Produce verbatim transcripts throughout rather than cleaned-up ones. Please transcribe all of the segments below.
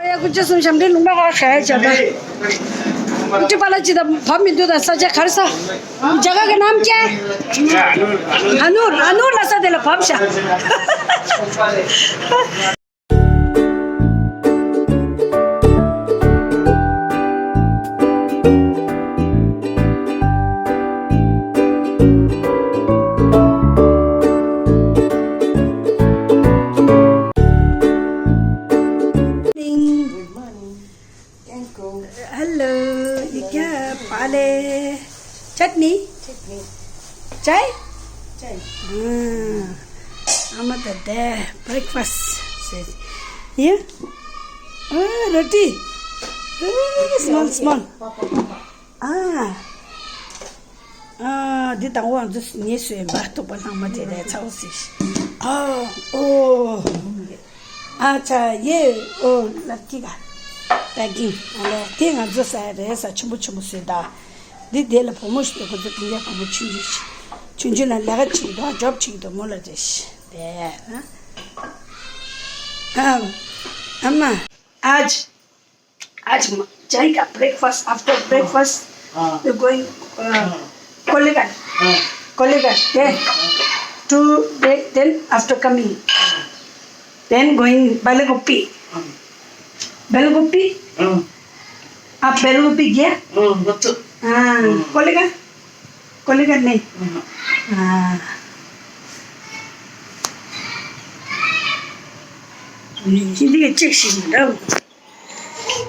ཡ་ཀུ་ཅི་གསུམ་ཞབས་འདྲེན་ལུང་པ་ཁ་ཤས་བྱ་ད། ཀུ་ཅི་པ་ལ་ཅི་ད་བབ་མི་འདུག་ད་ས་ཆ་གར་ས། རྒྱ་གར་གི་རྣམ་རྒྱལ། ཨ་ནུ་ཨ་ནུ་ལ་ས་དེ་ལ་བབ་ཤ། Hello, you can pale. Chutney? Chutney. Chai? Chai. Ah, I'm at the day. Breakfast. Yeah? Ah, roti. Ah, small, small. Ah. Ah, འདི་དང་པོ་ང་ཚོ་ངས་བཟོས་ཡིན་པ། ཐུག་པ་ལྷག་མ་དེ་རེད་ཚ་བོ་ཟིག་ཨ་ཨོ། ཨ་ཅག་ཡེ་ཨོ་ལབ་ཀྱི་ག་པེ་ཀིང་ཨ་ལས་དེ་ང་ཚོ་ཟ་ཡ་རེད། ས་ཆེན་པོ་ཆེན་པོ་བཟོས་ད། འདི་དེ་ལ་བུ་མོ་ཞིག་འདུག་ཁོ་ཚོ་དེ་འདྲའི་བུ་མོ་ཆུང་ཆུང་ཞིག་ཆུང་ཆུང་ལ་ལས་ཀ་བྱེད་ཀྱི་འདུག་ཇོབ་བྱེད་ཀྱི་འདུག་མོ་ལ་རེ་ཞིག་དེ་ཨ་ཨ་མ་ཨ་ཅག Aaj ma- jayega breakfast. After breakfast, we're going uh, Kollegat. Kollegat, yeah. Two day, then after coming. Then going Balagopi. Balagopi? आप Balagopi गया? हाँ, Kollegat? Kollegat नहीं? हाँ। ཡིན་འདི་ག་ཅིག་ཞིག་འདྲ།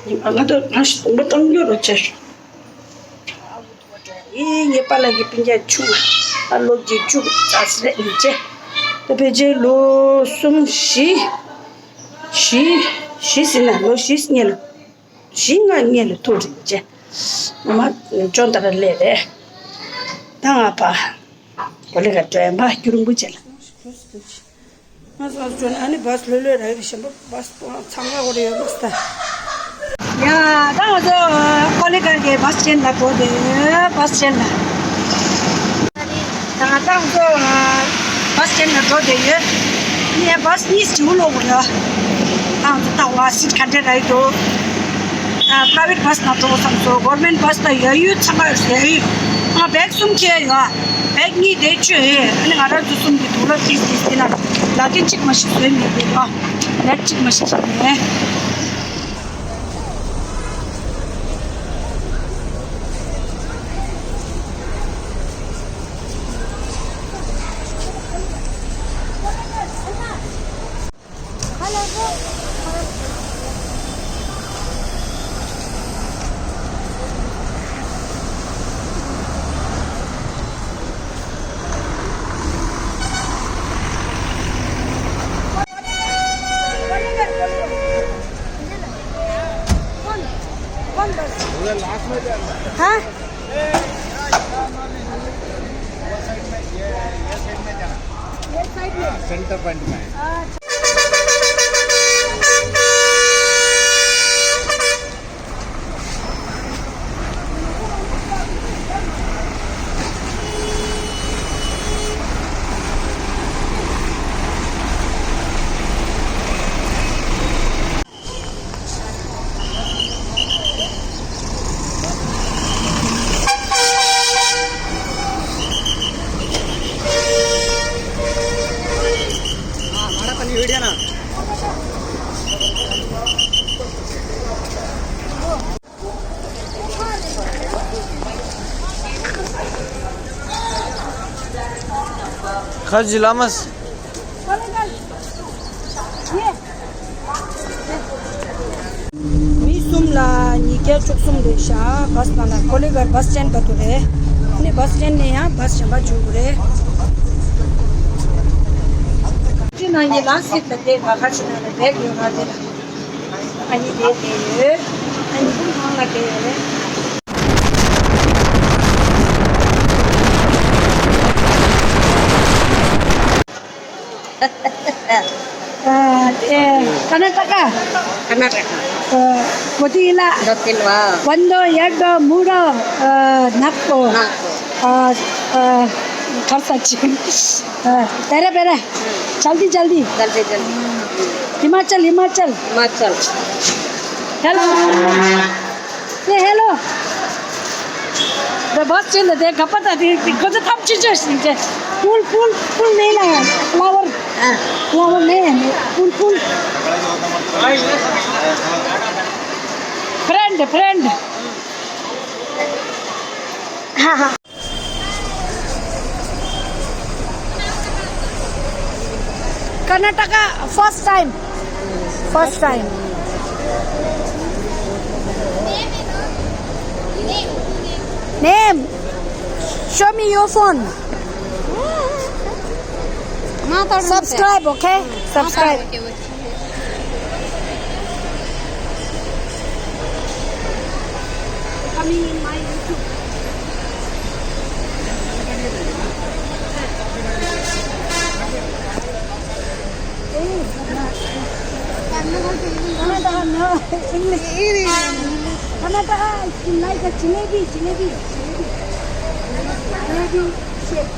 ང་ད་ང་ཞིག་དུམ་པ་བཏང་རྒྱུ་རོ་ཆེ། ཨེ་ངའི་པཱ་ལགས་ཀྱི་སྤུན་ཀྱག་ཆུང་ཨ་ལོ་བརྒྱད་ཅུ་རྩ་སྲེད་ཡིན་ཆེ། ད་ཕལ་ཆེར་ལོ་གསུམ་བཞི་བཞི་བཞི་ཟིན་ན་ལོ་བཞི་སྔས་ལ་བཞི་ལྔ་སྔས་ལ་ཐུག་རེད་ཆེ། ངོ་མ་ཅོ་ད་ར་ལས་རེད། ད་ང་པ་གོ་ལེ་ག་འགྲོ་ཡ་མ་རྒྱུ་རིང་པོ་བྱས་ལ། ང་ཚོ་ང་ཚོ་ཨ་ནི་བཱས་ལྷོད་ལྷོད་རག་གི་ཞིམ་པོ་བཱས་པོ་འཚང་ཁ་འོར་ཡོད་མ་སྟ། ཡ་ད་ང་ཚོ་ཀོ་ལི་གར་གྱི་བཱས་སི་སྟེན་ལ་འགྲོ་བསྡད་ཡོད། བཱས་སི་སྟེན་ལ། ད་ང་ཚོ་བཱས་སི་སྟེན་ལ་འགྲོ་བསྡད་ཡོད། ངས་བཱས་གཉིས་བྱིའུ་ལོག་དགོས་ཡོད། ད་ང་ཚོ་ལྟ་བ་སིཊ་ག་འདྲ་རག་གི་འདུག་ཨ་private bus ནང་འགྲོ་བསམ་སོང་། government bus ད་ཡ་ཡུལ་ཚང་མ་ཡོད་ཡ་ཡུལ། ང་བེག་གསུམ་འཁྱེར་ཡོད། བེག་གཉིས་དེ་བཅོས་ཡོད། ཨ་ནི་ང་རང་ཚོ་གསུམ་གྱི་དུག་ལོག་ཏིས་ཏིས་དེ་ན་ལག་ཀྱན་གཅིག་མ་ཞིག་བཟོས་མེད་པས་ཨ། ལེབ་གཅིག་མ་ཞིག་བཟོས་མེད། हाँ? Centre point में। ཁ་ཇི་ལ་མ་སི། མི་གསུམ་ལ་ཉིས་བརྒྱ་བཅུ་གསུམ་རེད་ཤག་བཱས་ནང་ལ་ཀོ་ལི་གར་བཱས་སི་སྟེན་བར་དུ་རེད། ནི་བཱས་སི་སྟེན་ནས་ཡང་བཱས་གཞན་པ་འཇུག་དགོས་རེད། ཅི་ན་ཉི་ལ་སི་ད་དེ་ག་ཁ་ཅི་ན་རེད་བེག་ཡོད་ང་དེ་ལ། ཨ་ནི་དེ་དེ་ཡོད། ཨ་ནི་ཀུན་ཁང་ལ་དེ་ཡོད་རེད། ཨ་ཨེ་ཀར་ནཱ་ཊ་ཀ། ཀར་ནཱ་ཊ་ཀ། ཨ་གོ་ཏི་ལ། གོ་ཏི་ལ། བན་དོ་ཡར་དོ་མུ་རོ། ཨ་ནག་པོ། ནག་པོ། ཨ་ཨ་གར་ས་ཅི། ཨ་པེ་ར་པེ་ར། ཇལ་དི་ཇལ་དི། ཇལ་དི་ཇལ་དི། ཧི་མ་ཅལ་ཧི་མ་ཅལ། ཧི་མ་ཅལ། Hello. Say hello. The bus stand, the kapata, the kocha tham chicha sinte. Full, full, full nahi laga. Flower, flower nahi hai. Full, full. Friend, friend. Karnataka, first time. First time. Name. Show me your phone. Subscribe, okay? Subscribe. Coming in my YouTube. Karnataka, no, English. Karnataka is like a jalebi, jalebi, jalebi. Jalebi shape.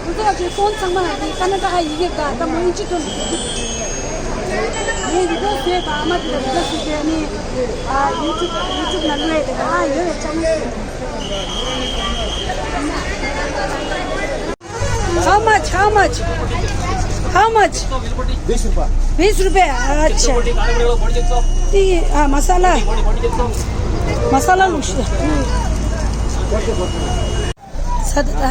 ཁོང་ཚོ་གི་ཕོན་ཚང་མ་ནི་ཀ་ན་ཊ་ཀ་ཡི་གེ་ག་ད་མོ་ཨིན་ཇི་ཐོན་ནས་ཡི་གེ་བཟོས་པ་ཨ་མ་དེ་ལ་བཟོས་པའི་ནི་ཡུ་ཊུབ་ཡུ་ཊུབ་ནང་ལོས་དེ་ག་ཡོད་ཡོད་ཅང་མ་ཤེས། How much? How much? How much? बीस रुपया। बीस रुपया। अच्छा। ये, आ, मसाला। मसाला लुक्स। सदा।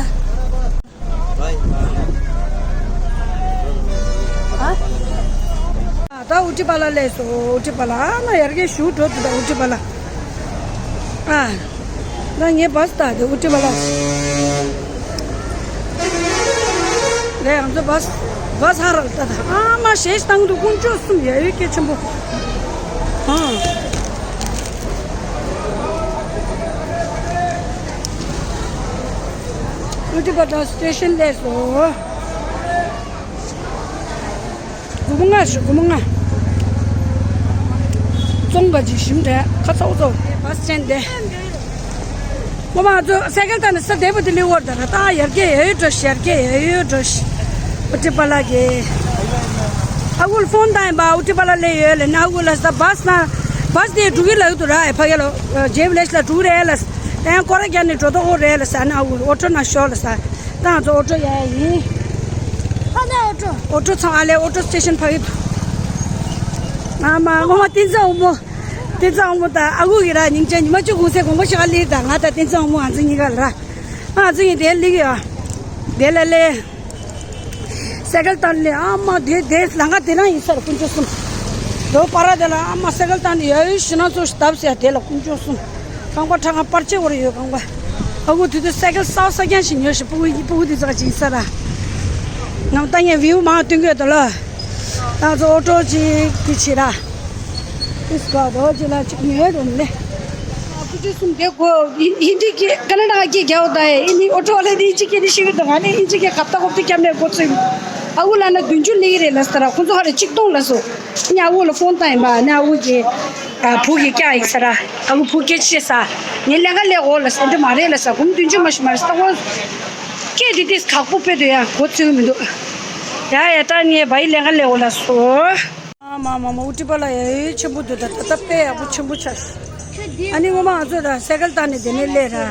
ད་ཨུ་ཏི་པ་ལ་སླེབས་སོང་། ཨུ་ཏི་པ་ལ། ཨ་ན་ཡར་རྒྱས་ཞུ་འགྲོ་འདུག་ད་ཨུ་ཏི་པ་ལ། ཨ། ད་ངས་བཱས་ལྟ་དེ་ཨུ་ཏི་པ་ལ། ལས་ང་ཚོ་བཱས་བཱས་ཧ་ར་ལ་ལྟ་ད། ཨ་མ་ཞེས་བཏང་འདུག་དཀོན་མཆོག་གསུམ་ཡ་ཡོད་སྐད་ཆེན་པོ། ཨ། ཨུ་ཏི་པ་ལ་སི་ཊེ་ཤན་སླེབས་སོང་། སྒོར་མོ་ལྔ་ཞིག་སྒོར་མོ་ལྔ། བཙོང་ག་ཅིག་ཞིམ་འདྲ་ཁ་ཚ་བོ་ཚ་བོ། བཱས་སི་སི་ཊེན་ཌི་དེ། ངོ་མ་ང་ཚོ་སའི་ཀལ་བཏང་ནས་ས་བདེ་པོ་དེ་ལས་འོར་ད་ར་ད་ཡར་རྒྱས་ཡ་ཡོད་འགྲོ་ཞིག་ཡར་རྒྱས་ཡ་ཡོད་འགྲོ་ཞིག་ཨུ་ཏི་པ་ལ་གི། ཨ་ཁུ་ལ་ཕོན་བཏང་ཡིན་པ་ཨུ་ཏི་པ་ལ་སླེབས་ཡོད་ལབ་ནས་ཨ་ཁུ་ལ་ས་བཱས་ན་བཱས་དེ་འགྲོ་གི་ལབ་ཀྱི་འདུག་ར། ཕ་གི་ལ་ཇེབ་ལེས་ལ་འགྲོ་གི་རེད་ལ། ད་ཡང་སྐོར་ར་རྒྱག་ནས་འགྲོ་ད་འོ་རེད་ལ་ས་ན་ཨ་ཁུ་ཨོ་ཊོ་ནང་ཤོག་ལ་ས། ད་ང་ཚོ་ཨོ་ཊོ་ཡ་ཡིན། ཕ་ནས་ཨོ་ཊོ། ཨོ་ཊོ་ཚང་ཨ་ལས་ཨོ་ཊོ་སི་ཊེ་ཤན་ཕ་གི་འདུག་ཨ་མ་ངོ་མ་བསྟན་འཛིན་དབང་མོ། བསྟན་འཛིན་དབང་མོ་དང་ཨ་ཁུ་གི་ར་སྙིང་རྗེ། ཉི་མ་བཅུ་གུང་སེ་དགོངས་པ་ཞིག་ཨ་ལས་དང་ང་དང་བསྟན་འཛིན་དབང་མོ་ང་ཚོ་གཉིས་ཀ་ལ་ར། ང་ཚོ་གཉིས་དེ་ལིག་ཡོད། དེ་ལ་ལས། སའི་ཀལ་བཏང་ལས་ཨ་མ་དེ་དེ་ལང་ཀ་དེ་རང་ཡིན་ས་ར་དཀོན་མཆོག་གསུམ། རོ་པ་ར་དེ་ལ་ཨ་མ་སའི་ཀལ་བཏང་ནས་ཡ་ཡོད་ཞུ་ན་ཚོ་ཞིག་བཏབ་ཟེར་དེ་ལ་དཀོན་མཆོག་གསུམ། རྐང་པ་ཁྲ་ཁང་པར་ཆས་བོར་ཡོད་རྐང་པ། ཨ་ཁུ་དུས་དུས་སའི་ཀལ་གསར་པ་གསར་རྐྱང་ཞིག་ཉོས་ཤིག་སྤུ་གུ་སྤུ་གུ་དེ་ཚོ་ག་ཅིག་ས་ར། ང་ལྟ་ངན་བིའུ་མང་བསྟན་གྱི་ཡོད་དོ་ལ། ང་ཚོ་ཨོ་ཊོ་ཅིག་གི་ཆེ་ར། ཨིས་ག་དོ་ཅི་ལ་ཅིག་ཉོས་དོ་ལེ། ཨ་ཁུ་ཅི་གསུམ་དེ་གོ་ཧིན་དི་གི་ཀ་ན་ཌ་གི་རྒྱལ་བ་དང་ཧིན་དི་ཨོ་ཊོ་ལ་ནི་ཅིག་གི་ནི་ཤི་གི་དོ་ང་ནི་ཧིན་དི་གི་ཁ་ཏ་ཁོབ་ཏི་སྐྱབས་ནས་གོ་ཚུལ། ཨ་ཁུ་ལ་ན་བདུན་ཅུ་ལི་རེ་ལ་ས་ར་ཁོ་ཚོ་ཧ་རེ་ཅིག་སྟོང་ལ་སོ། ཨ་ཁུ་ལ་ཕོན་བཏང་ཡིན་པ་ཨ་ཁུ་གི་བུ་གི་སྐྱག་ཡིན་ས་ར། ཨ་ཁུ་བུ་སྐད་ཆ་ས། ངའི་ལས་ཀ་ལས་འོ་ལ་ས་འདི་མ་རེད་ལ་ས་གུམ་བདུན་ཅུ་མ་ཞིག་མ་རེད་ས་ཁོ། སྐད་འདི་ཏིས་ཁག་པོ་དཔེ་དུ་ཡ་གོ་ཚོད་མི་འདུག་ཡ་ཡ་ད་ངའི་བ་ཡི་ལས་ཀ་ལས་འོ་ལ་སོ། ཨ་མ་མ་མ་ཨུ་ཏི་པ་ལ་ཡ་ཡོད་ཆེན་པོ་འདུག་ད་ད་ད་དཔེ་ཡག་པོ་ཆེན་པོ་ཆགས། ཨ་ནི་ངོ་མ་ང་ཚོ་ད་སའི་ཀལ་བཏང་ནས་དེ་ནས་སླེབས་ར།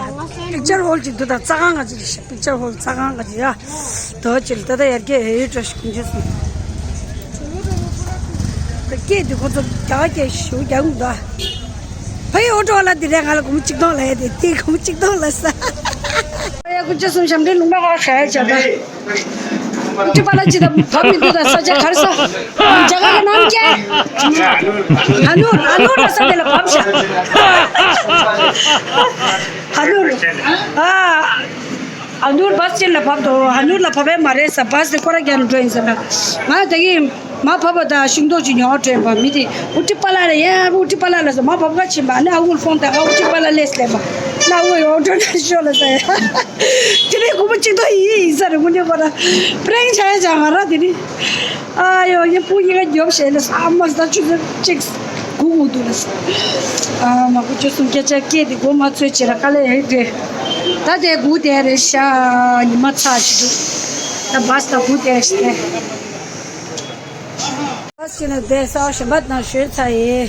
པིག་ཅར་ཧོལ་ཅིག་འདུག་ད་རྩྭ་ཁང་ག་ཅིག་རེད་ཤག་པིག་ཅར་ཧོལ་རྩྭ་ཁང་ག་ཅིག་ཡ། དོ་ཅིག་ད་ལྟ་ཡར་རྒྱས་ཡོད་ཡོད་འགྲོ་ཞིག་ཀུན་མཁྱེན་སོང་། ད་སྐད་འདི་ཁོ་ཚོ་རྒྱ་གར་སྐད་ཞུ་རྒྱག་གི་འདུག་ཕ་ཡི་ཨོ་ཊོ་ཝ་ལ་འདི་རེད་ང་ལ་སྒོར་མོ་གཅིག་སྟོང་ལ་ཡ་དེ་དེ་སྒོར་མོ་གཅིག་སྟོང་ལ་ས། ཡ་ཀུན་མཁྱེན་སོང་ཞབས་འདྲེན་ལུང་པ་ཁ་ཤས་བྱ་ད། ཨུ་ཏི་པ་ལ་ཅི་ད་བབ་མི་འདུག་ད་ས་ཆ་གར་ས། རྒྱ་གར་གི་ནང་སྐྱེ། ཨ་ནུ་ཨ་ནུ་ལ་ས་དེ་ལ་བབ་ཤ། ཨ་ནུ། ཨ། ཨ་ནུར་བཱས་ཅན་ལ་བབ་དོ། ཨ་ནུར་ལ་བབ་པས་མ་རེད་ས། བཱས་དེ་སྐོར་ར་རྒྱག་ནས་འགྲོ་ཡིན་ས་ན། ང་ད་གིན་མ་བབ་པ་དང་ཤིང་ཏོག་ཅིག་ཉོ་བ་འགྲོ་ཡིན་པ་མི་དེ་ཨུ་ཏི་པ་ལ་ལ་ཡ་ཨུ་ཏི་པ་ལ་ལ་ཟེར་མ་བབ་ག་ཕྱིན་པ་ནི་ཨ་ཁུ་ལ་ཕོན་བཏང་ཨ་ཨུ་ཏི་པ་ལ་ལས་སླེབས་པ་ན་ཨ་ཁུ་ཡོང་འགྲོ་ན་ཤོག་ལ་ཟེར་ཡ། དེ་ནས་སྒོར་མོ་གཅིག་སྟོང་ཡིན་ཡིན་ས་རེད་དངོས་གནས་པ་ན་པྲེང་བྱ་ཡ་བྱ་ང་ར་དེ་ནི་ཨ་ཡོ་ཡ་སྤུ་གཉིས་ཀ་རྒྱོབ་བྱས་ལ་ས་མ་ས་ཆུ་ཚོད་གཅིག་སྒུག་དགོས་འདུག་ལ་ས། ཨ་མ་ཁུ་ཆུ་གསུམ་སྐད་ཆ་སྐད་དེ་སྒོ་མ་ཚོད་བྱེད་ར་དཀའ་ལས་ཡིན་ཏེ། ད་དེ་སྒུག་བསྡད་རེད་ཤག་ཉི་མ་ཚ་ཞིག་འདུག་ད་བཱས་ད་སྒུག་བསྡད་ཤག་སྟེ། བཱས་ཞིག་ནས་བསྡད་ས་ཞིམ་པ་དང་ཞོན་ཚ་ཡིན།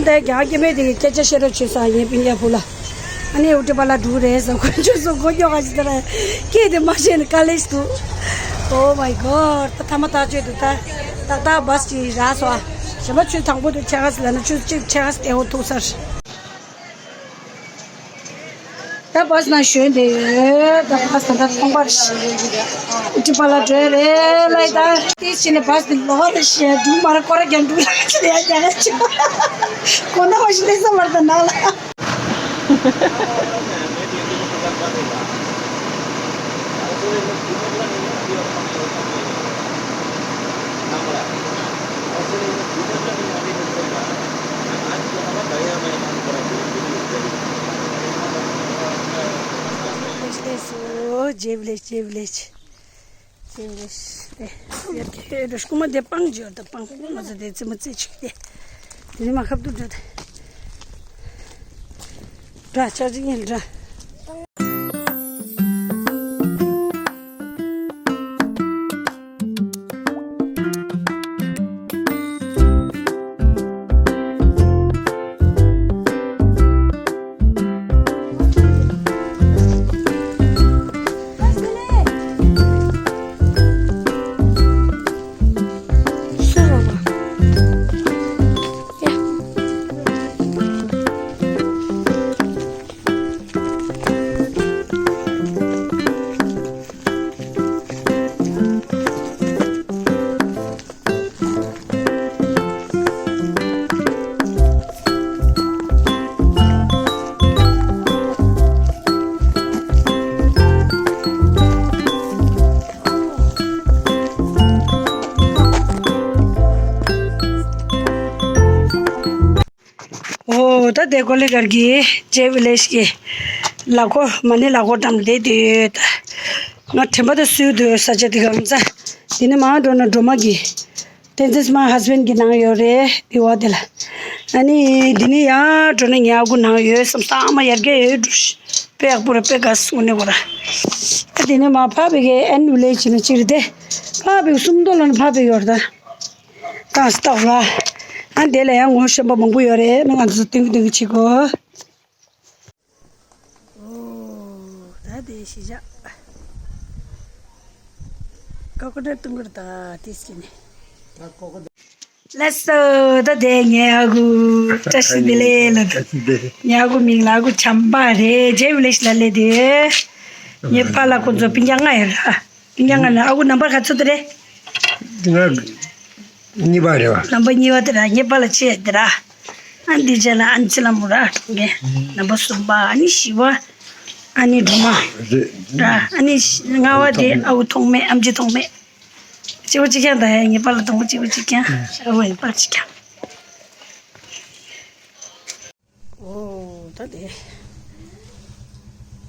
ད་རྒྱ་སྐྱེ་མེད་དེ་གི་སྐད་ཆ་བཤད་རོགས་བྱོས་ས་ཡིན་པིན་ཡ་བུ་ལ། ཨ་ནི་འུ་ཏི་པ་ལ་འགྲོ་རེད་ཟེར་ཁོ་ཆུ་སོ་ཁོ་ཀྱོག་ག་ཞིག་ད་ར་སྐད་དེ་མ་བཤད་ནས་དཀའ་ལས་ཤིག་འདུག Oh my god ད་ཐ་མ་ཐག་ཆོད་འདུག་ད་ཏག་ཏག་བཱས་ཅིག་རག་སོང་ཨ། ཞིམ་པ་ཆུ་དང་པོ་དུ་ཆ་ག་སི་ལ་ན་ཆུ་གཅིག་ཆ་ག་སི་ཏེ་འོ་ཐུག་ས་རེད། ད་བཱས་ནང་ཞོན་བསྡད་ཡོད། ད་བཱས་ད་ལྟ་ཐོང་པར་ཅི་པ་ལ་འགྲོ་རེད་ལ། ད་དེ་ཕྱིན་ནས་བཱས་དེ་ལོག་རེ་ཞེས་འདུག་མ་ར་ཀོ་ར་རྒྱ་འདུག་ལ་ཅི་ཡ་རྒྱ་ཆུ་གོ་ན་བ་ཞི་ལེ་ས་མར་ད་ནང་ལ། ཇེ་བླེ་ཇེ་བླེ་ཇེ་བླེ་ཇེ་བླེ། རེ་སྐུ་མ་དེ་སྤང་འབྱོར་དང་སྤང་ང་ཚོ་དེ་རྩེད་མོ་རྩེ་ཆུག་སྟེ། དེ་ནི་མ་ཁབ་ཏུ་འགྲོ་དེ། འདྲ་ཆགས་ཅིག་ཡིན་འདྲ། ཨོ་ད་དེ་ཀོ་ལི་གྷལ་གྱི་ཇེ་བི་ལེཇ་གྱི་ལ་ཁོ་མ་ཎི་ལ་ཁོ་འགྲམ་བསྡད་དུས་ད་ང་དྲན་པ་དང་སུས་འདུག་ས་ཆ་དེ་གང་ཚ། དེ་ནས་མར་འགྲོ་ན་སྒྲོལ་མ་གི་བསྟན་འཛིན་སྨྲ་ཧས་བྷེན་གྱི་ནང་ཡོད་རེད་དེ་བ་དེ་ལ། ཨ་ནི་དེ་ནས་ཡར་འགྲོ་ན་ཉག་གུ་ནང་ཡོད་བསམ་སྟངས་མ་ཡར་རྒྱས་ཡོད་འགྲོ་ཤི་དཔེ་ཡག་པོ་རེད་དཔེ་དགའ་སོང་ནས་གོ་ར། ཨ་དེ་ནས་མར་ཕ་བི་གའི་ཨན་བི་ལེཇ་ནས་ཅིག་རེད་དེ། ཕ་བི་སུམ་མདོ་ལ་ནི་ཕ་བི་ཡོད་རེད་ད། ད་སྟག་ལ། ཨ་དེ་ལ་ཡང་ངོ་ཤེས་པ་མང་པོ་ཡོད་རེད་ན་ང་ཚོ་སྟོན་གི་སྟོན་གི་བྱེད་དགོས། ཨོ་ད་དེ་ཞི་བྱ། ཀ་ཀོ་ནཊ་བཏུང་གི་རེད་ད་དེ་སྐྱེ་ནས། ལགས་སོ་ད་དེ་ངའི་ཨ་ཁུ་བཀྲ་ཤིས་བདེ་ལེགས་ལ་ད། ངའི་ཨ་ཁུ་མིང་ལ་ཨ་ཁུ་བྱམས་པ་རེད་ཇེ་བི་ལེཇ་ལ་སླེབས་དུས། ངའི་པཱ་ལགས་ཁོང་ཚོ་སྤུན་ཀྱག་ལྔ་ཡོད་ར། སྤུན་ཀྱག་ལྔ་ནས་ཨ་ཁུ་ནམ་བར་ག་ཚོད་དེ་རེད། ང་གཉིས་པ་རེད་བ། ནམ་བར་གཉིས་པ་དེ་ར་ངའི་པཱ་ལགས་ཆེ་དེ་ར། ཨ་འདི་རྗེས་ལ་ཨ་ནི་ཚེ་ལ་མོ་ར་གྲོང་ཁྱེར་ནམ་བར་གསུམ་པ་ཨ་ནི་བཞི་བ། ཨ་ནི་སྒྲོལ་མ། རེད། ར་ཨ་ནི་ལྔ་བ་དེ་ཨ་ཁུ་ཐོགས་མེད་ཨམ་ཆི་ཐོགས་མེད། གཅིག་པ་གཅིག་རྐྱང་དང་ངའི་པཱ་ལགས་དང་པོ་གཅིག་པ་གཅིག་རྐྱང་ཤ་བའི་པཱ་གཅིག་རྐྱང་། ཨོ་ད་དེ།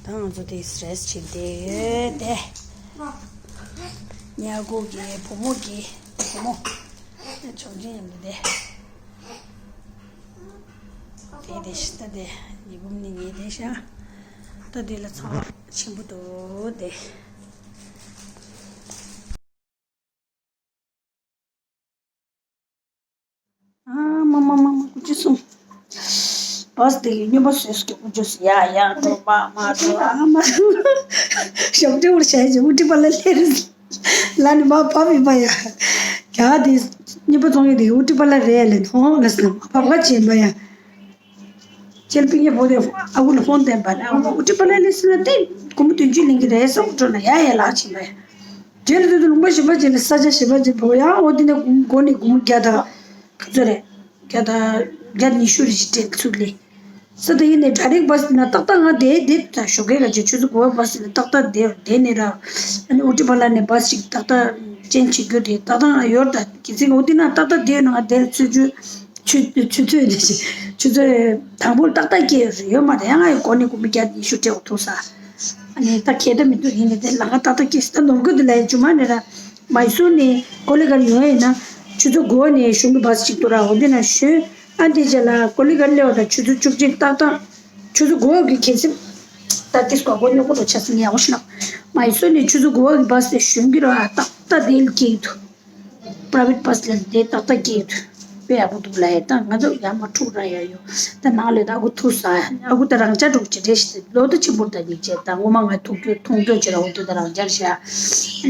ད་ང་ཚོ་དེ་རེས་བྱེད་དེ་ཡོད་དེ། ཉ་གུ་གི་བུ་མོ་གི་བུ་མོ། ཆོག་མཆན་ཡིན་དེ། དེ་དེ་ཤི་ད་དེ་ཡི་བུམ་ནི་ཉེ་དེ་ཤ། ད་དེ་ལ་ཚང་ཆེན་པོ་དོ་དེ། ཨ་མ་མ་མ་མ་ཀུ་ཅི་སོང་། བཱས་དེ་གི་སྨྱོན་པ་བཟོས་སུ་ཀུ་ཅི་སོང་ཡ་ཡ་འགྲོ་མ་མ་འགྲོ་ཨ་མ། ཞབས་ཏེ་བོར་བྱས་ཀྱི་འུ་ཏི་པ་ལ་ལྷེ་རེད། ལ་ནི་མ་བབ་ཡིན་པ་ཡ། ཡ་དེ་སྨྱོན་པ་བཙོང་ཡོད་དེ་འུ་ཏི་པ་ལ་རེད་ལེ་ནོ་ལ་སི་ན་བབ་ག་བྱས་ཡིན་པ་ཡ། ཁྱེད་པིང་ཡེ་བོ་དེ་ཨ་ཁུ་ལ་ཕོན་བསྟན་པ་ནི་ཨ་ཁུ་འུ་ཏི་པ་ལ་ལེ་སི་ན་དེ་ཀུ་མུ་དུན་ཅུ་ལིང་གི་རེད་སོགས་འགྲོ་ན་ཡ་ཡ་ལག་ཕྱིན་པ་ཡ། རྗེས་ལ་དུས་དུ་ལུང་པ་ཞིམ་པ་ཅན་ལ་ས་ཆ་ཞིམ་པ་ཅན་པོ་ཡང་འོ་དེ་ནས་མགོ་ནས་དགུང་བརྒྱ་དང་ག་ཚོད་རེད། བརྒྱ་དང་བརྒྱ་ཉི་ཤུ་རེ་ཞིག་སྤྲད་ཚུགས་ལེ། ས་དེ་ཡིན་ནས་ཌའི་རེག་བཱས་ན་ཏག་ཏག་ང་དེ་དེ་དང་ཞོགས་ཀས་ག་ཅིག་ཆུ་ཚོད་དགུ་པ་བཱས་ན་ཏག་ཏག་དེ་དེ་ནས་ར། ཨ་ནི་འུ་ཏི་པ་ལ་ནས་བཱས་ཞིག་ཏག་ཏག་ཅན་བྱེད་རྒྱུ་དེ་ཏག་ཏག་ང་ཡོར་ད་གི་ཚིག་འོ་དེ་ན་ཏག་ཏག་དེ་ན་ང་དེ་ཚུད་ཆུ། ཆུ་ཆུ་ཚོད་ཆུ་ཚོད་དང་པོ་ཏག་ཏག་སྐྱེས་ཡོད་མ་རེད་ཡང་ང་ཡི་གོ་ནས་དགུ་མི་བརྒྱ་ཉི་ཤུ་སྤྲད་འོ་ཐུག་ས། ཨ་ནི་ད་ཁྱེད་ད་མི་འདུག་ཡིན་ནི་དེ་ལ་ང་ཏག་ཏག་སྐྱེས་ད་ནོར་གོ་དེ་ལ་ཡ་ཇུ་མ་ནི་ར། མ་ཡི་སུ་ནི་ཀོ་ལི་གར་ཡོང་ཡིན་ན་ཆུ་ཚོད་དགུ་པ་ནས་གཞུང་གི་བཱས་ཅིག་ཏུ་ར་འོ་དེ་ན་ཞོན་ཨ་འདི་རྗེས་ལ་ཀོ་ལི་གར་སླེབས་པ་ད་ཆུ་ཚོད་བཅུ་གཅིག་ཏག་ཏག་ཆུ་ཚོད་དགུ་པ་གི་གལ་སྲིད། ད་དེ་སྐོར་གོ་ཉོ་གོ་རོ་ཆ་སི་ངས་ཡག་པོ་ཤི་ན། མ་ཡི་སོ་ནས་ཆུ་ཚོད་དགུ་པ་གི་བ་སི་དེ་ཞོན་གི་རོ། ཨ་ཏག་ཏག་དེ་ལ་སྐྱེས་འདུག་པ་ར་བེད་བ་སི་ལ་དེ་ཏག་ཏག་སྐྱེས་འདུག་དཔེ་ཡག་པོ་འདུག་ལ། ཡ་ད་ང་ཚོ་ཡར་མར་འཁྲུག་ར་ཡ་ཡོད། ད་ནང་ལས་ད་ཨ་ཁུ་ཐུག་ས། ཨ་ཁུ་ད་རང་ཅག་འགྲོ་གི་ཅི་རེད་ཤི། ལོ་ད་ཆེན་པོར་ད་ཉིག་བྱས། ད་ངོ་མ་ང་ཐུག་རྒྱུ་མཐོང་རྒྱུ་ཅི་ར། འོ་དེ་ད་རང་ཅག་ཤ་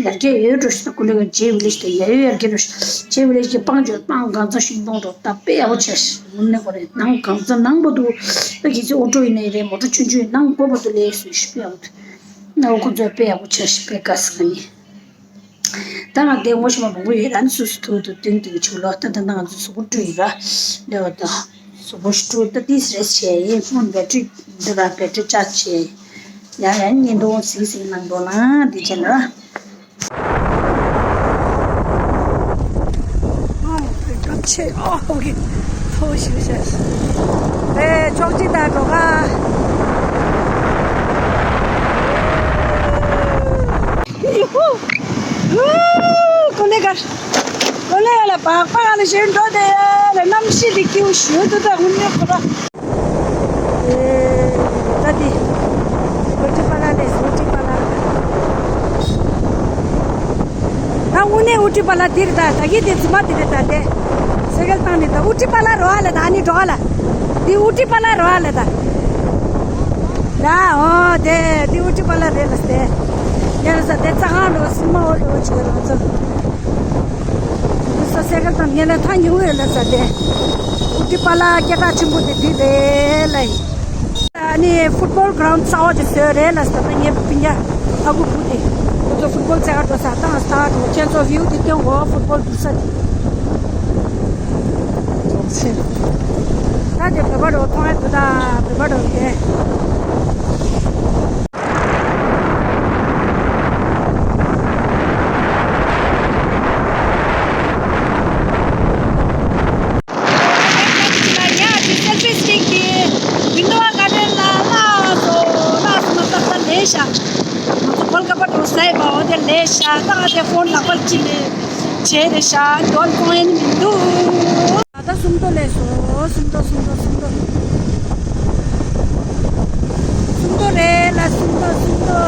ཡར་རྒྱས་ཡོད་འགྲོ་ཤི། ད་ཀུ་ལེ་ག་ཇེ་བི་ལེ་ཇི་དེ་ཡ་ཡོད་ཡར་རྒྱས་འགྲོ་ཤི། ཇེ་བི་ལེ་ཇི་གི་སྤང་ཅོར་སྤང་གང་ཚང་ཤིང་སྡོང་འགྲོ། ད་དཔེ་ཡག་པོ་བྱས་ཤི། ངོ་མ་ནས་གོ་རེད། ནང་གང་ཚང་ནང་པོ་འདུག་ད་གི་ཚེ་ཨོ་ཊོ་ཡིན་ནའི་རེད། མོ་ཊ་ཆུང་ཆུང་ཡིན། ནང་སྒོ་པོ་འདུག་ལས་སུ་ཤི། དཔེ་ཡག་པོ་འདུག་ན་འོ་ཁོ་ཚོ་དཔེ་ཡག་པོ་བྱས་ཤི། དཔེ་དགའ་ས་ག་ནི། ད་ང་དེ་ངོ་ཤེས་པ་མང་པོ་ཡོད་ར། ནི་སུ་སུ་ཐུག་ཐུག་ཏིང་ཏིང་ཆུ་ལོ། ད་ད་ང་ཚོ་གཟུགས་པོ་བཀྲུས་ཡིན་ར། ལེ་བ་ད་གཟུགས་པོ་བཀྲུས། ད་ཏིས་རེས་བྱས་ཡིན། ཕོན་བེ་ཊི་རི་འདི་ར་བེ་ཊི་རི་ཅཱར་ཇི་བྱས། ཡང་ཡང་བརྙན་ཐུང་གཟིགས་གཟིགས་གནང་དགོས་ན་འདི་བྱས་ན་ར། ཨོ་ཀེ། ཐོ་ཞུ་ཞེས། ཨེ་ཕྱོགས་གཅིག་དང་འགྲོ་ག། ཡུ་ཧུ། ཧུ། ཀོ་ལེ་གར། ཀོ་ལེ་གར་ལ་པགས་པ་ག་ལ་ཞོན་འགྲོ་དེ་ལ། གནམ་གཤིས་དེ་སྐྱིད་པོ་ཞུ་འདུག་ད་དངོས་གནས་ཁོ་ར། ཨེ། ད་དེ། ཨུ་ཊི་པ་ལ་ལས། ཨུ་ཊི་པ་ལ། ད་དངོས་གནས་ཨུ་ཊི་པ་ལ་འདིར་ད། ད་གི་དེ་རྫུན་མ་དེ་རེད་ད། དེ་སེ་ཀལ་བཏང་ནས་ད་ཨུ་ཊི་པ་ལ་རོ་ཨ་ལ་ད། ཨ་ནི་འགྲོ་ཨ་ལ། འདི་ཨུ་ཊི་པ་ལ་རོ་ཨ་ལ་ད། ད་ཨོ་དེ་འདི་ཨུ་ཊི་པ་ལ་རེད་ལ་སྟེ། ཡ་ལ་ས་དེ་རྩྭ་ཁང་རོ་སིལ་མ་འོ་རོ་ཆོས་ལ་ཚོ། འདི་ས་སེ་ཀལ་བཏང་ངེད་ལ་ཐང་ཉུང་ཡོད་ལ་ས་དེ། ཨུ་ཊི་པ་ལ་སྐད་གྲགས་ཆེན་པོ་དེ་འདི་རེད་ལ་ཡིན། ཨ་ནི་ཕུཊ་བོལ་གྷ་རའུན་ཌི་གསར་པ་ཅིག་བཟོས་རེད་ལ་ཟེར། ད་ངའི་སྤུན་ཀྱག་ཨ་ཁུ་བུ་དེ་ཁོ་ཚོ་ཕུཊ་བོལ་རྩེད་གར་འགྲོ་ས་བཏང་། སྟག་འགྲོ་ཁྱེད་ཚོ་བིའུ་དེ་སྟོན་གོ། ཕུཊ་བོལ་འགྲོ་ས་དེ། ད་དེ་བོད་པ་འགྲོ་མཐོང་ཡ་འདུག་ད་བོད་པ་འགྲོ་དེ། ཡ་ཅིག་སེལ་ཕི་སི་ཊིག་གི་ཝིན་ཌོ་ག་ཌེན་ལ་ལྷག་སོང་། ལྷག་སོང་ན་ཏག་ཏག་ལས་ཤག་ང་ཚོ་གོལ་ཀ་པ་འགྲོ་ས་ཡིན་པ། འོ་དེ་ལས་ཤག་ད་ང་དེ་ཕོན་ལག་པར་ཅིག་ནས་བྱས་རེད་ཤག་འགྲོ་གཏོང་ཡ་ནི་མི་འདུག་ད་ལྟ་སུམ་མདོ་སླེབས་སོང་། སུམ་མདོ་སུམ་མདོ་སུམ་མདོ། སུམ་མདོ་རེད་ལ། སུམ་མདོ་སུམ་མདོ།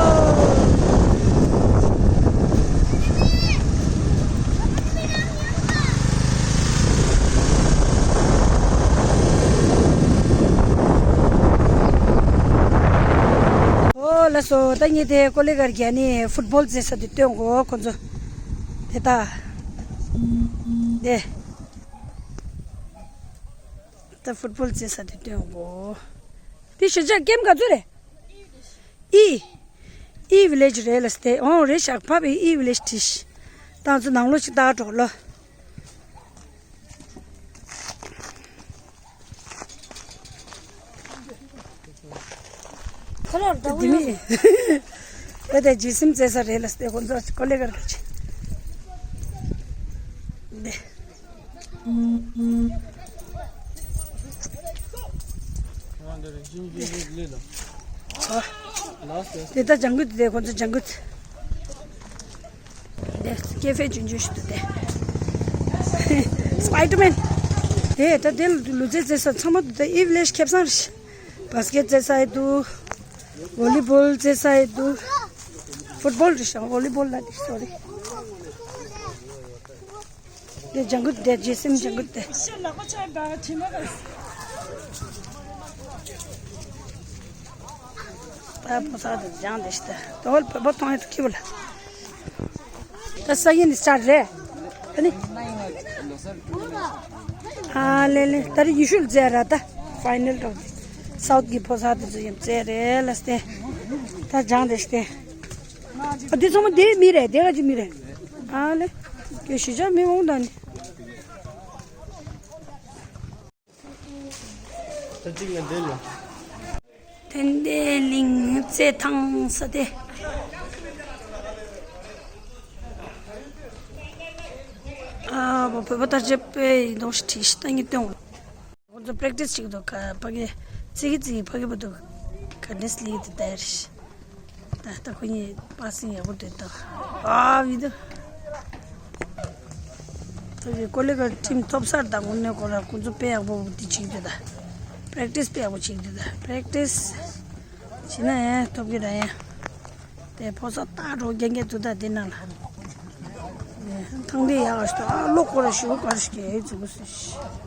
ཨོ་ལགས་སོ། ད་ངས་དེ་ཀོ་ལི་གྷལ་གྱི་ཨ་ནི་ཕུཊ་བོལ་རྩེ་ས་དེ་སྟོན་གོ་ཁོ་ཚོ། དེ་ད་དེ། ད་ཕུཊ་བོལ་རྩེ་ས་དེ་སྟོན་གོ། དེ་གཞིས་ཆགས་ཀེམ་ག་ཚོད་རེད། ཨི། ཨི་ཝི་ལེ་ཇི་རེད་ལ་སྟེ། ཨོ་རེད་ཤག་ཕ་བི་ཨི་ཝི་ལེ་ཇི་བྲིས། ད་ང་ཚོ་ནང་ལོགས་ཤིག་ལྟ་འགྲོ་ལོ། ཁོ་ལོར་འདྲ་བོ་ཡོད། དེ་མི་དེ་དེ་ཇི་སིམ་རྩེ་ས་རེད་ལ་སྟེ། ཁོ་ཚོ་ཀོ་ལི་གྷལ་ག་ཅི། དེ། དེ་ད་ལྗང་གུ་དེ། ཁོ་ཚོ་ལྗང་གུ་དེ། དེ་ཀེ་ཧྥེ་ཆུང་ཆུང་ཞིག་འདུག་དེ། སྤའི་ཌར་མེན། དེ་ད་དེ་ལུས་རྩལ་རྩེ་ས་ཚང་མ་འདུག་དེ། ཨི་ཝི་ལེ་ཇི་ཁེ་བཟང་རེད། བྷ་སི་ཀེ་ཊི་རྩེ་ས་ཡི་འདུག་ཝོ་ལི་བོལ་རྩེ་ས་ཡི་འདུག་ཕུཊ་བོལ་རེད་ཤག་ཝོ་ལི་བོལ་ལ་དེ། སོ་རི། དེ་ལྗང་གུ་དེ། ཇི་སིམ་ལྗང་གུ་དེ། ད་ཕོ་གསར་དེ་ལྗང་དེ་ཤི་ད། དོལ་བོད་པ་མཐོང་ཡ་ཐུག་ཁྱི་བོ་ལ། ད་ས་ཡིན་ནི་ཆར་རེད། ཨ་ནི། ཨ་ལེ་ལེ། ད་རེས་ཡུལ་ཤུལ་རྩེ་ར་ད། ཕའི་ནལ་འགྲོ་དེ། སའུཐ་གི་ཕོ་གསར་དེ་ཚོ་ཡིན་རྩེ་རེད་ལ་སྟེ། ད་ལྗང་དེ་ཤི་སྟེ། ཨ་དེ་ཚང་མ་དེ་མི་རེད། དེ་ག་ཅི་མི་རེད། ཨ་ལེ། ཀྱེ་གཞིས་ཆགས་མི་འོང་ད་ནི། ད་གཅིག་ལ་འདི་ལ། ཐན་ཏེ་གླིང་རྩེད་ཐང་ས་དེ། ཨ་བོ་བོད་པ་དར་ཆ་དཔེ་ཡིན་མདོག་ཞིག་བྲིས་ཤིག་ད་ངས་སྟོན། ཁོང་ཚོ་པེ་རེག་ཊི་སི་བྱེད་ཀྱི་འདུག་ཕ་གི་ཙི་གི་ཙི་གི་ཕ་གི་བུ་འདུག་ག་འདྲས་ལིག་དེ་ད་རེད། ད་ལྟ་ཁོ་གཉིས་པ་སིང་ཡག་པོ་འདུག་ད་ཨ་བི་འདུག་ད་གི་ཀོ་ལི་གྷལ་ཊིམ་ཐོབ་སར་ད་དངོས་གནས་ཁོ་ར་ཁོང་ཚོ་དཔེ་ཡག་པོ་འདི་བྱེད་ཀྱི་འདུག་ད་པེ་རེག་ཊི་སི་དཔེ་ཡག་པོ་བྱེད་ཀྱི་འདུག་ད་པེ་རེག་ཊི་སི། བྱས་ན་ཡང་ཐོབ་ཀྱི་ར་ཡང་། དེ་ཕོ་གསར་སྟག་འགྲོ་རྒྱན་རྒྱན་འདུག་ད་དེ་ནང་ལ། ཐང་དེ་ཡག་ཞིག་ཨ་ལོ་ཀོ་ར་ཞུ་ཀ་ར་ཞིག་གི་ཨེ་ཙི་གུ་སི་ཤི།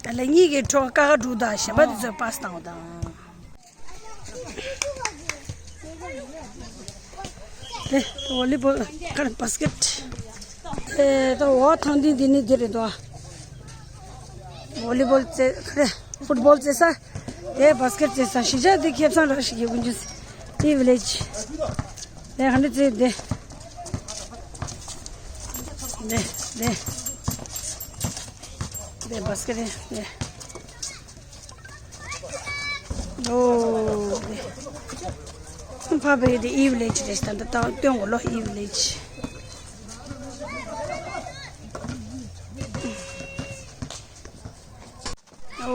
ད་ལན་གཉིས་ཀྱི་ཁྲོ་ཀ་ཁ་དྲུག་དང་གཞན་པ་དེ་ཚོས་པཱ་སི་བཏང་བ་དང་། དེ་ཝོ་ལི་བོལ་ཁར་བཱ་སི་ཀེ་ཊི། དེ་ད་འོ་ཐང་འདི་འདི་ནི་འདི་རེད་དོ། ཝོ་ལི་བོལ་རྩེ་ཁ་རེ་ཕུཊ་བོལ་རྩེ་ས། དེ་བཱ་སི་ཀེ་ཊི་རྩེ་ས་གཞིས་ཆགས་འདི་ཁེ་བཟང་ར་ཞིག་གི་ཀུན་སྤྱོད་དེ་ཝི་ལེ་ཇི། དེ་ཧན་དེ་རྩེ་དེ། དེ་དེ་དེ་བཱ་སི་ཀེ་ཊི་དེ། ཨོ། ཕ་བེ་དེ་ཨི་ཝི་ལེ་ཇི་རེད་ད་ད་སྟོན་གོ་ལོ་ཨི་ཝི་ལེ་ཇི། ཨོ།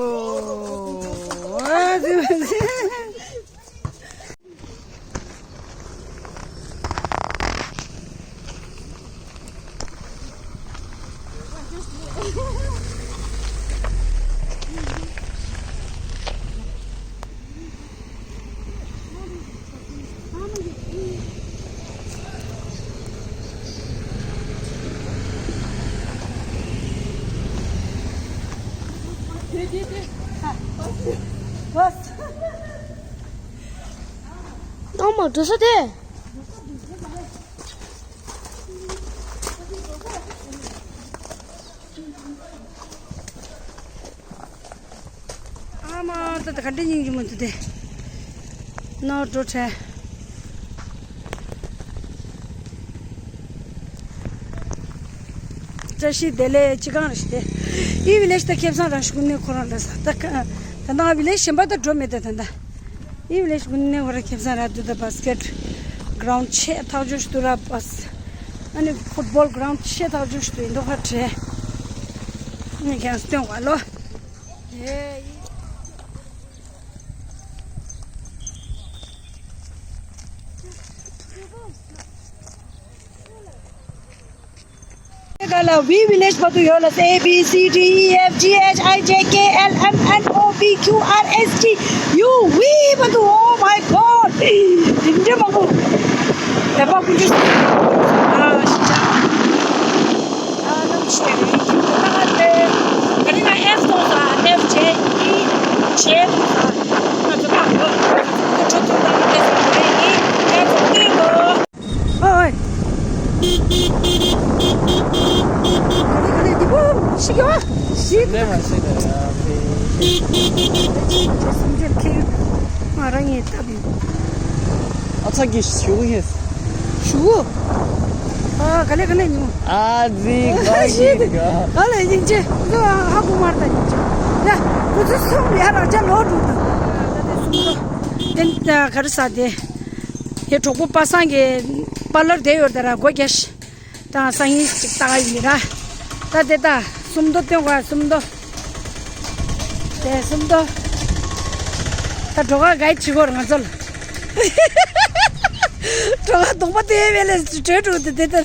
ཨ་མ་འགྲོ་ས་དེ། ཨ་མ་ད་ད་ག་འདྲ་སྙིང་རྗེ་མོ་འདུག་དེ། ནོར་འགྲོ་བྲལ། བཀྲ་ཤིས་བདེ་ལེགས་ཅི་གང་རེད་ཤི་དེ། ཨི་ཝི་ལེ་ཇི་ད་ཁེ་བཟང་རང་ཤི་ཀུན་ནས་ཁོ་རང་འདྲ་ས་ད་ག་ད་ད་ང་ཝི་ལེ་ཇི་གཞན་པ་ད་འགྲོ་མེད་ད་ད་ད། ཨི་ཝི་ལེ་ཇི་ཀུན་ནས་ཁོ་རང་ཁེ་བཟང་ར་འདུག་ད་བཱ་སི་ཀེ་ཊི་གྷ་རའུན་ཌི་ཆེ་ཐག་ཆོད་ཞིག་འདུག་ར་བཱ་སི། ཨ་ནི་ཕུཊ་བོལ་གྷ་རའུན་ཌི་ཆེ་ཐག་ཆོད་ཞིག་འདུག་ཡིན་མདོག་ཁ་བྲལ། ངས་ཁྱེད་རང་སྟོན་བ་ལོ། ག་ལ་ཝི་ཝི་ལེ་ཇི་བར་དུ་ཡོད་ལ། A B C D E F G H I J K L M N O P Q R S T U V བར་དུ། Oh my God! དེ་འདྲ་མང་པོ། ཡ་པ་ཀུན་སྤྱོད་ཨ་ཤི་ཅང་། ཨ་ནམ་ཤེས་རེད་ཀྱི་ད་ང་དེ་ད་ནི་ང་F་གཏོང་ས་F J E J་གཏོང་ས་ང་ཚོ་ད་ང་ཚོ་ཁོ་ཚོ་ད་ང་དེ་ཚོ་རེད་ནི་ང་ཚོ་སྟོན་དགོས། ཨོ་ཨོ། ག་ལེ་ག་ལེ་འདི་བོ་ཤི་གི་བ་ཤི་གི་ལེ་མ་ཤི་གི་ཡ་ཕི། སུམ་ཅེར་ཁེ་ང་རང་ངས་ལྟ་བུ། ཨ་ཚ་གི་ཞུ་གི་ཞུ་གི་ཨ་ག་ལེ་ག་ལེ་ཉུ། ཨ་ཛི་ག་ཤི་གི་ག་ལེ་ཡིན་ཅེ་ང་ཧ་གོ་མར་ད་ཡིན་ཅེ་ཡ་ཁོ་ཚོ་སུམ་ཡ་རང་ཅ་ལོ་འགྲོ་ད་ད་དེ་སུམ་ད་དེ་ད་ག་རེ་ས་དེ། དེ་གྲོགས་པོ་པ་སངས་ཀྱི་པཱ་ལར་དེ་ཡོད་ད་ར་སྒོ་རྒྱ་ཤི། ད་སང་ཉིན་ཅིག་ལྟ་ག་ཡིན་ར། ད་དེ་ད་སུམ་མདོ་སྟོན་དགོས་སུམ་མདོ། དེ་སུམ་མདོ། ད་འགྲོ་ག་ག་ཡི་བྱེད་དགོས་ར་ང་ཚོ་ལ། འགྲོ་ག་གདོང་པ་དེ་བས་ལས་བྲོས་འགྲོ་དེ་དེ་ད།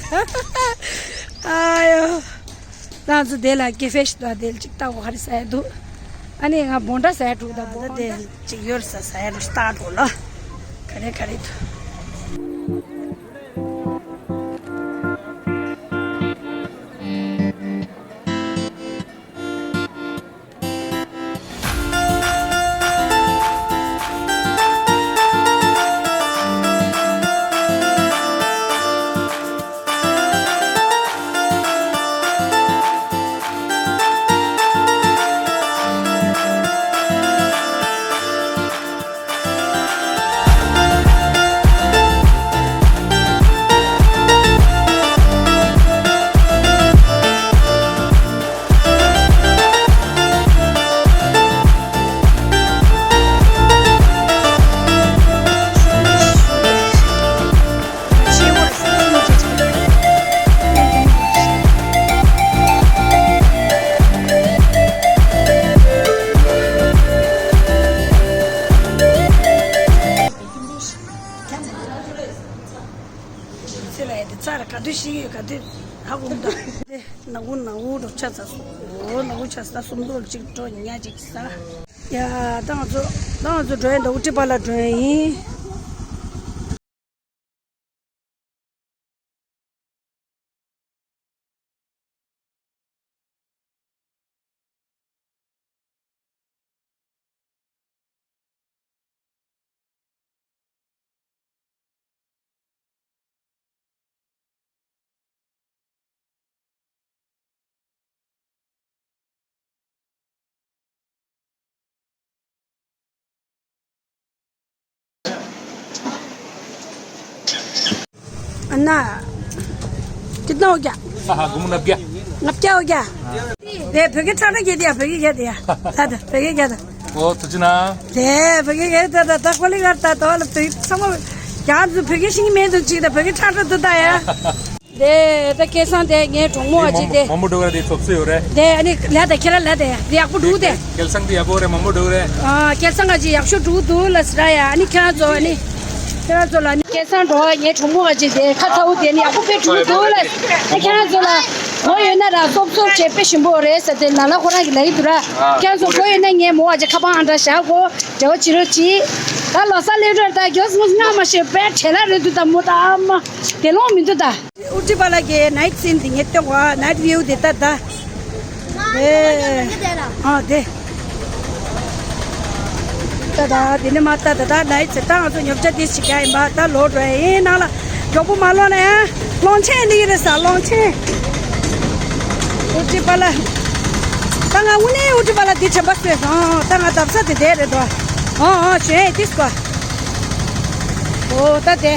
ཨ་ཡོ། ང་ཚོ་དེ་ལ་ཀེ་ཧྥེ་ཞིག་འདུག་དེ་ལ་ཅིག་ལྟ་དགོས་ག་རེ་ཟ་ཡ་འདུག་ཨ་ནི་ང་བོང་ཁྲ་ཟ་ཡ་འགྲོ་ད་བོང་ཁྲ་དེ་ཅིག་ཡོད་ས་ཟ་ཡ་འགྲོ་ལྟ་འགྲོ་ལ། ག་རེ་ག་རེ་འདུག་ཚེ་ལ་ཡ་དེ་ཚར་ག་དུས་ཤི་གི་ཡོད། ག་དུས་ཧ་གོ་མི་འདུག་དེ་ནག་ཁུང་ནག་ཁུང་འགྲོ་ཆ་ཚ་སོང་། འོ་ནག་ཁུང་ཆ་ཚ་སུམ་མདོ་གཅིག་འགྲོ་ཉ་གཅིག་ཟ། ཡ་ད་ང་ཚོ་ད་ང་ཚོ་འགྲོ་ཡ་འདུག་ཨུ་ཊི་པ་ལ་འགྲོ་ཡ་ཡིན། ཨ་ན། ཁྱེད་ནང་འོ་རྒྱ། ཨ་ཧ་སྒོར་མོ་ལྔ་བརྒྱ། ལྔ་བརྒྱ་འོ་རྒྱ། དེ་བོད་སྐད་ཁྲག་ཁྲག་རྒྱག་དེ་ཡ། བོད་སྐད་རྒྱག་དེ་ཡ། ད་ད་བོད་སྐད་རྒྱག་ད། ཨོ་ཐུགས་རྗེ་གནང་། དེ་བོད་སྐད་རྒྱག་ད་ད་ད་ཀོ་ལི་གར་ད་ད་ལ་བོད་ཚང་མ་རྒྱ་ཚོ་བོད་སྐད་ཤེས་ཀྱི་མེད་འདུག་ཅིག་ད་བོད་སྐད་ཁྲག་ཁྲག་འདུག་ད་ཡ། དེ་ད་སྐལ་བཟང་དེ་ངའི་གྲོགས་མོ་ཨ་ཅེ་དེ། མང་པོ་འགྲོ་གི་རེད། དེ་ཚོགས་སུ་ཡོད་རེད། དེ་ཨ་ནི་ལ་དེ་ཁྱེད་ར་ལ་དེ་དེ་ཡག་པོ་འདུག་དེ། སྐལ་བཟང་དེ་ཡག་པོ་རེད། མང་པོ་འགྲོ་གི་རེད། ཨ་སྐལ་བཟང་ཨ་ཅེ་ཡག་ཤོས་འགྲོ་འདུག་ལ་ཟེར་ཡ། ཨ་ནི་ཁྱེད་རང་ཚོ་ཨ་ནི་ཁྱེད་རང་ཚོ་ལ་ཨ་ནི་སྐལ་བཟང་འགྲོ་བ་ངའི་གྲོགས་མོ་ཨ་ཅེ་དེ་ཁ་ཚ་བོ་དེ་ནི་ཡག་པོ་དཔེ་འགྲོ་འདུག་ལ། ཨ་ཁྱེད་རང་ཚོ་ལ་མགོ་ཡོད་ན་ར་སོབ་སོབ་བྱས་དཔེ་ཞིམ་པོ་རེད་ཟེར་དེ་ལ་ལ་ཁོ་རང་གི་ལ་ཡི་དུ་ར། ཁྱེད་རང་ཚོ་མགོ་ཡོད་ན་ངའི་མོ་ཨ་ཅེ་ཁ་པང་ཨ་འདྲ་བཞག་གོ། འབྲེལ་བ་བྱེད་རོགས་གྱིས། ད་ལོ་གསར་སླེབས་འགྲོ་ད་མགྱོགས་སུ་སྔ་མ་ཞིག་པའི་བྲེལ་ལ་རེད་འདུག་ད་མོ་ད་ཨ་མ་དེ་ལོང་མི་འདུག་ད། ཨུ་ཊི་པ་ལ་གི་ནའིཊ་སིན་དེ་ངས་སྟོན་གོ། ནའིཊ་ཝིའུ་དེ་ད་ད། ཨེ། ཨ་དེ། ད་ད་དེ་ནས་མ་ད་ད་ད་ནའིཊ་སིན་ད་ང་ཚོ་ཉོ་ཆ་དེ་ཞིག་ཡིན་པ་ད་ལོག་འགྲོ་ཡིན་ནང་ལ་མགྱོགས་པོ་མ་ལོག་ན་ཡང་གློག་ཆེན་འདི་རེད་ས་གློག་ཆེན། ཨུ་ཊི་པ་ལ། ད་ང་དངོས་གནས་ཨུ་ཊི་པ་ལ་འདི་དྲན་པ་གསོས་སོང་། ད་ང་འདབ་ས་དེ་བསྡད་རེད་དོ། ཨོ་ཨོ་ཞོན་ཡས་ཏིས་ཀོ། ཨོ་ད་དེ།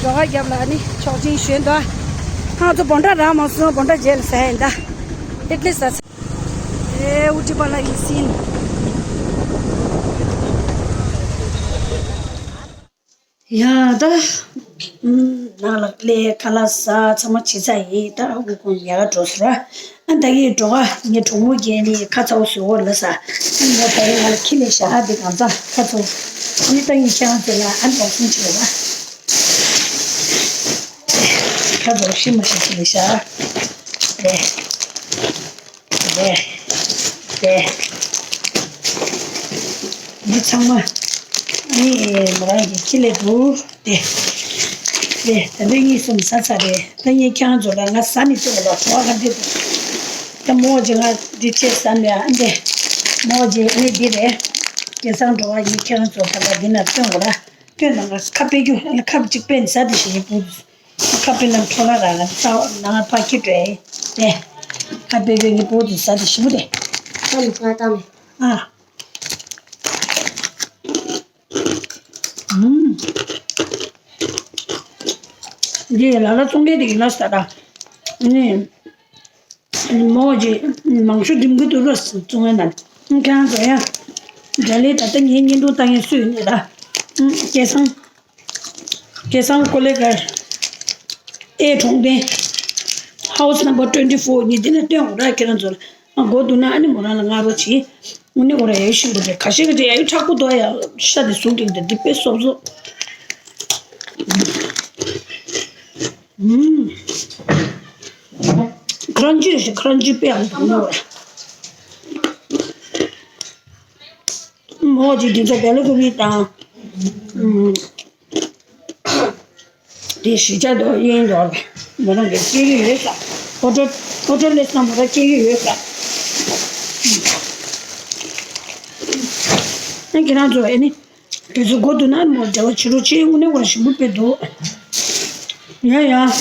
རོ་ཁ་རྒྱབ་ལ་ནི་ཆོག་ཅིང་ཞོན་དོ། ང་ཚོ་བོན་ཁྲ་རག་མ་སོང་། བོན་ཁྲ་རྗེས་ལ་ཟ་ཡིན་ད། ཨེ་ཏི་ལི་སི་ད་ཟ། ཨེ་ཨུ་ཊི་པ་ལ་ཡིན་སིན། ཡ་ད། ནང་ལ་ཀླད་ཁ་ལག་ཟ་ཚང་མ་བྱེད་ཚར་ཡིན། ད་ཨ་ཁུ་ཁོང་ཉལ་ག་འགྲོ་ཟེར་བ། ཨ་ད་གིན་འགྲོ་ག་ངའི་གྲོགས་མོ་རྒན་ནི་ཁ་ཚ་བོ་བཟོས་འོ་ལ་ཟ། ཨ་ངས་ད་ཡིན་ང་ལ་ཁྱི་ལས་བཞག་ཨ་དེ་གང་ཚ་ཁ་ཚ་བོ། ཨ་ནི་ད་ངས་ཁྱེད་རང་ཚོ་ལ་ཨ་འགྲོ་སོང་བྱེད་རོགས་པ། ཁ་ཚ་བོ་ཤི་མ་ཤི་ཁྱི་ལས་བཞག་རེད། དེ། དེ། འདི་ཚང་མ། ནི་མོ་རང་གི་ཁྱི་ལས་འདུག་དེ། དེ་ད་འདི་གཉིས་གསུམ་ཟ་ཚར་རེད། ད་ངས་ཁྱེད་རང་ཚོ་ལ་ང་ཟ་ནི་ཚོ་ལ་གོ་བ་ག་འདྲ་འདུག་ད་མོ་ཅིག་ང་འདི་ཆེ་ཟ་ནས་ཨ་འདི། མོ་ཅིག་ཨ་ནི་འདི་རེད། སྐལ་བཟང་འགྲོ་བ་ཡིན། ཁྱེད་རང་ཚོ་ད་ལྟ་འདི་ན་སྟོན་དགོས་ལ། སྟོན་དང་ང་ཁ་ཕེ་རྒྱུ་ཨ་ལ་ཁ་གཅིག་པས་ཟ་དེ་ཞིག་ཡིན་པུ། ཁ་པི་ལ་འཕྲོ་ལ་ར་ལ་ཚ་ན་ཕ་ཁྱི་བྲོས་ཏེ། ཁ་པི་པི་གི་པོ་དུ་ཟ་དེ་ཞིམ་པོ་དེ། ཨ་ལ་ཕ་ཏང་ནི། ཨ། ཨུམ། འདི་ལ་ལ་ཙོང་ལེ་དེ་ཡིན་ན་ས་ད། ནི། མོ་ཇི་མང་ཤོས་འགྲིམ་གི་འདུག་རོ་ཙོང་ལེ་ན། ཁྱང་ཙོ་ཡ། འདྲ་ལེ་ད་ལྟ་ངའི་བརྙན་ཐུང་ལྟ་མཁན་སུ་ཡིན་ནི་ད། སྐལ་བཟང་། སྐལ་བཟང་ཀོ་ལེ་གར། ཨེ་གྲོང་སྡེ། House number twenty four ཉིད་དེ་ནས་སྟོན་འོ་ར་ཁྱེད་རང་ཚོ་ལ། ཨ་མགོ་འདུག་ན་ཨ་ནི་མོ་རང་ལ་ང་རོ་བྱེད། དངོས་གནས་ཁོ་ར་ཡ་ཡུ་ཤིང་པོ་དེ་ཁ་ཤས་ཀྱི་དེ་ཡ་ཡུ་མཁྲེགས་པོ་འདུག་ཡ། ཤ་དེ་ཟུག་དེ་དེ་དེ་དཔེ་སོབ་སོབ། ཨུམ། ཁ་རང་ཅི་རེད་ཤག་ཁ་རང་ཅི་དཔེ་ཡང་འདུག་ནོ། མོ་ཅིག་དེ་ཚོ་བེ་ལ་ཀུ་པི་དང་། ཨུམ། དེ་གཞིས་ཆགས་དོ་ཡིན་དོ། མོ་རང་གི་སྐྱེ་གི་ཡོད་ས། ཨོ་ཊོ་ཨོ་ཊོ་ལེ་སང་མོ་རང་སྐྱེ་གི་ཡོད་ས། ཨ་ཁྱེད་རང་ཚོ་ཨེ་ནི། དེ་ཚོ་སྒོ་དུ་ན་མོ་འབྲེལ་བ་བྱེད་རོགས་བྱེད། དངོས་གནས་ཁོ་རང་ཞིམ་པོ་དཔེ་འདུག་ཡ་ཡ།